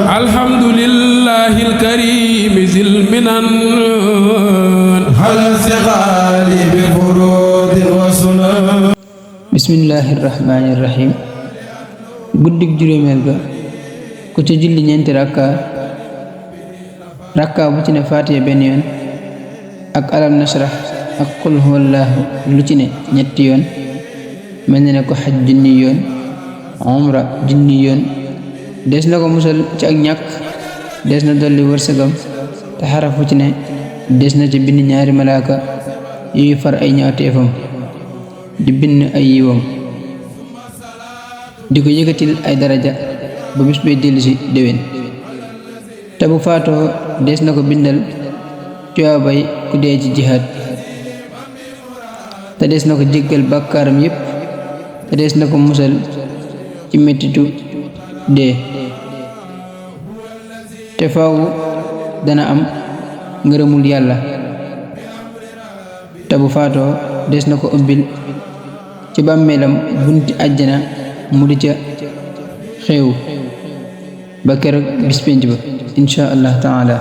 الحمد لله الكريم ذي المنن هل استغال بفروض وسنن bismillahi irrahmani irrahim guddig juróomeel ga ku ca julli ñeenti rakka bu ci ne faatiya benn yoon ak alam nashrah ak qul huwallahu lu ci ne ñetti yoon mel na ne ko xaj junni yoon umra junni yoon des na ko musal ci ak ñàkk des na dolli wërsëgam te xaraf bu ci ne des na ci bind ñaari malaaka yuy far ay ñaawteefam di bind ay yiwam di ko yëkkatil ay daraja ba bis bay dellu si déwén te bu faatoo des na ko bindal tuyaabay ku dee ci jihaad te des na ko jéggal bàkkaaram yépp te des na ko musal ci mettitu dee te faawu dana am ngërëmul yàlla te bu faatoo des na ko ubbil ci bàmmeelam bunti àjjana mu di ca xeew ba keroog bis pénc ba insha allah taala